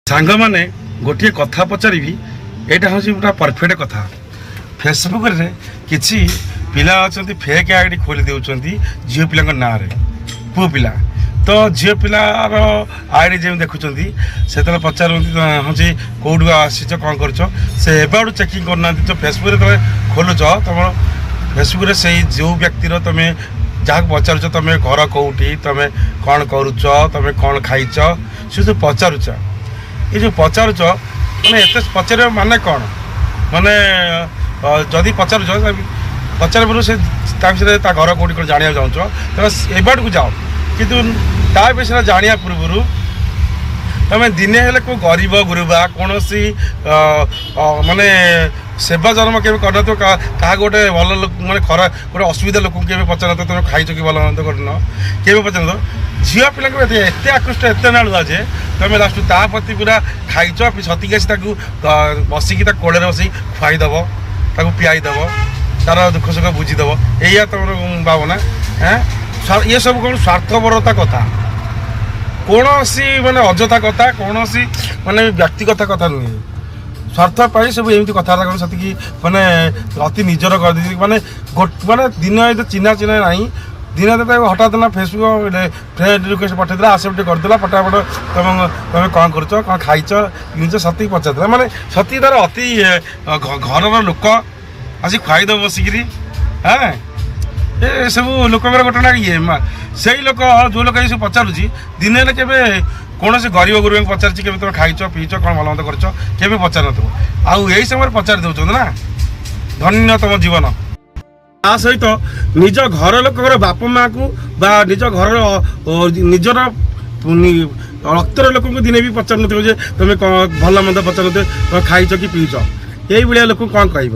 ସାଙ୍ଗମାନେ, ଗୋଟିଏ କଥା ପଚାରିବି। ଏଇଟା ହେଉଛି ପୁରା ପରଫେକ୍ଟ କଥା। ଫେସବୁକରେ କିଛି ପିଲା ଅଛନ୍ତି, ଫେକ୍ ଆଇଡ଼ି ଖୋଲି ଦେଉଛନ୍ତି ଝିଅ ପିଲାଙ୍କ ନାଁରେ। ପୁଅ ପିଲା ତ ଝିଅ ପିଲାର ଆଇଡ଼ି ଯେମିତି ଦେଖୁଛନ୍ତି, ସେତେବେଳେ ପଚାରୁଛନ୍ତି ହେଉଛି କେଉଁଠୁ ଆସିଛ, କ'ଣ କରୁଛ। ସେ ଏବେଠୁ ଚେକିଂ କରୁନାହାନ୍ତି ତ। ଫେସବୁକରେ ତମେ ଖୋଲୁଛ, ତମର ଫେସବୁକରେ ସେଇ ଯେଉଁ ବ୍ୟକ୍ତିର ତମେ ଯାହାକୁ ପଚାରୁଛ, ତମେ ଘର କେଉଁଠି, ତମେ କ'ଣ କରୁଛ, ତମେ କ'ଣ ଖାଇଛ, ସେ ଯେଉଁ ପଚାରୁଛ, ଏ ଯେଉଁ ପଚାରୁଛ, ମାନେ ଏତେ ପଚାରିବା ମାନେ କ'ଣ? ମାନେ ଯଦି ପଚାରୁଛ, ପଚାରିବା ପୂର୍ବରୁ ସେ ତା ବିଷୟରେ, ତା ଘର କେଉଁଠି କ'ଣ ଜାଣିବାକୁ ଚାହୁଁଛ, ତେବେ ଏବାଟକୁ ଯାଅ। କିନ୍ତୁ ତା ବିଷୟରେ ଜାଣିବା ପୂର୍ବରୁ ତମେ ଦିନେ ହେଲେ କେଉଁ ଗରିବ ଗୁରୁବା, କୌଣସି ମାନେ ସେବା ଜନ୍ମ କେବେ କରିନଥିବ, କାହାକୁ ଗୋଟେ ଭଲ ଲୋକ, ମାନେ ଖରାପ ଗୋଟେ ଅସୁବିଧା ଲୋକଙ୍କୁ କେବେ ପଚାରିନଥିବ, ତମେ ଖାଇଛ କି, ଭଲ ମନ୍ଦ କରିନ, କେବେ ପଚାରିନଥିବ। ଝିଅ ପିଲାଙ୍କୁ ଏତେ ଏତେ ଆକୃଷ୍ଟ, ଏତେ ନାଳୁଆ ଯେ ତମେ ଲାଷ୍ଟ ତା ପ୍ରତି ପୁରା ଖାଇଛ ସତିକି ଆସି ତାକୁ ବସିକି ତା କୋଳରେ ବସିକି ଖୁଆଇଦେବ, ତାକୁ ପିଆଇଦେବ, ତାର ଦୁଃଖ ସୁଖ ବୁଝିଦେବ, ଏଇଆ ତମର ଭାବନା। ଏଁ ଇଏ ସବୁ କ'ଣ ସ୍ୱାର୍ଥପରତା କଥା, କୌଣସି ମାନେ ଅଯଥା କଥା, କୌଣସି ମାନେ ବ୍ୟକ୍ତିଗତ କଥା ନୁହେଁ। ସ୍ୱାର୍ଥ ପାଇଁ ସବୁ ଏମିତି କଥାବାର୍ତ୍ତା କରୁ, ସେତିକି ମାନେ ଅତି ନିଜର କରିଦେଇଛି। ମାନେ ମାନେ ଦିନ ଏତେ ଚିହ୍ନା ଚିହ୍ନା ନାହିଁ, ଦିନ ତାକୁ ହଠାତ୍ ନା ଫେସବୁକ୍ ଫ୍ରେଣ୍ଡ ରିକ୍ୱେଷ୍ଟ ପଠେଇଦେଲା, ଆକ୍ସେପ୍ଟ କରିଦେଲା ଫଟାଫଟ। ତମେ କ'ଣ କରୁଛ, କ'ଣ ଖାଇଛ ଜିନିଷ ସତିକି ପଚାରିଦେଲା। ମାନେ ସତିକି ତାର ଅତି ଘରର ଲୋକ ଆସି ଖୁଆଇଦେବ ବସିକିରି। ହଁ, ଏ ସବୁ ଲୋକଙ୍କର ଘଟଣା ଇଏ। ସେଇ ଲୋକ, ଯେଉଁ ଲୋକ ଏସବୁ ପଚାରୁଛି, ଦିନେ ହେଲେ କେବେ କୌଣସି ଗରିବ ଗୁରୁବାଙ୍କୁ ପଚାରିଛି କେବେ, ତମେ ଖାଇଛ, ପିଇଛ, କ'ଣ ଭଲ ମନ୍ଦ କରୁଛ? କେବେ ପଚାରିନଥିବ। ଆଉ ଏଇ ସମୟରେ ପଚାରି ଦେଉଛନ୍ତି ନା। ଧନ୍ୟ ତମ ଜୀବନ। ତା ସହିତ ନିଜ ଘର ଲୋକଙ୍କର ବାପା ମାଆକୁ ବା ନିଜ ଘରର ନିଜର ରକ୍ତର ଲୋକଙ୍କୁ ଦିନେ ବି ପଚାରୁନଥିବ ଯେ ତମେ କ'ଣ ଭଲ ମନ୍ଦ ପଚାରୁନଥିବ, ତମେ ଖାଇଛ କି ପିଇଛ। ଏଇଭଳିଆ ଲୋକଙ୍କୁ କ'ଣ କହିବ?